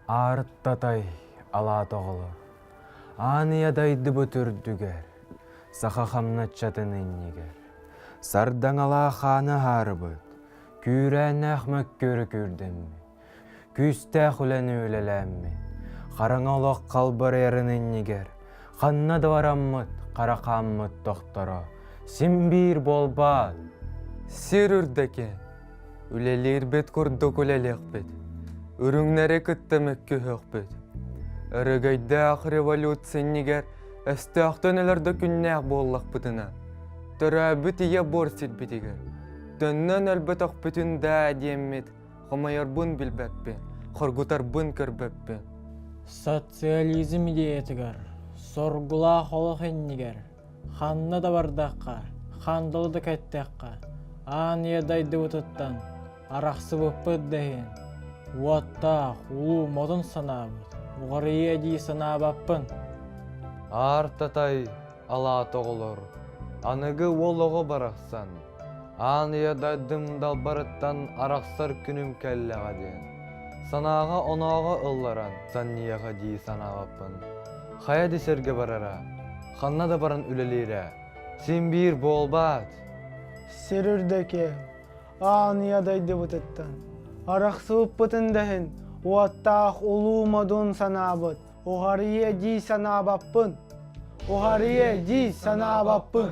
Аарыттатай алаат оҕолор, Аан ийэ дайдыбыт үрдүгэр, Саха хамначчатын иннигэр, Сардаҥалаах хааны аһаарыбыт, Күүрээннээх мөккүөрү күүрдэммит, Күүстээх үлэни үлэлээммит, Хараҥа олох халбарыйарын иннигэр, Ханна да бараммыт, хара хааммыт тохторо, Син биир буолбаат. Сир үрдэки, Үлэлиирбит курдук үлэлиэхпит, үрүҥнэри кытта мөккүһүөхпүт. Өрөгөйдөөх революция иннигэр өстөөхтөн өлөр да күннээх буоллахпытына, төрөөбүт ийэ буор сирбитигэр төннөн өлбөтөхпүтүн даа диэммит хомойорбун билбэппин, хоргутарбын көрбөппүн. Социализм идеятыгар, соргулаах олох иннигэр Ханна да бардахха, хандалы да кэттэххэ, аан ийэ дайдыбытыттан арахсыбыппыт да иһин, уоттаах, улуу модун санаабыт, уҕарыйыа дии санаабаппын. Аар татай, алаат оҕолор, аныгы уол оҕо барахсан, аан ийэ дайдым далбарыттан арахсар күнүм кэллэҕэ диэн, санааҕа-онооҕо ылларан санньыйаҕа дии санаабаппын. Хайа да сиргэ барара, ханна да баран үлэлиирэ, син биир буолбаат. Сир үрдэки, аан ийэ дойдубутуттан, арахсыбыппытын да иһин, уоттаах улуу модун санаабыт, уһарыйыа дии санаабаппын, уһарыйыа дии санаабаппын.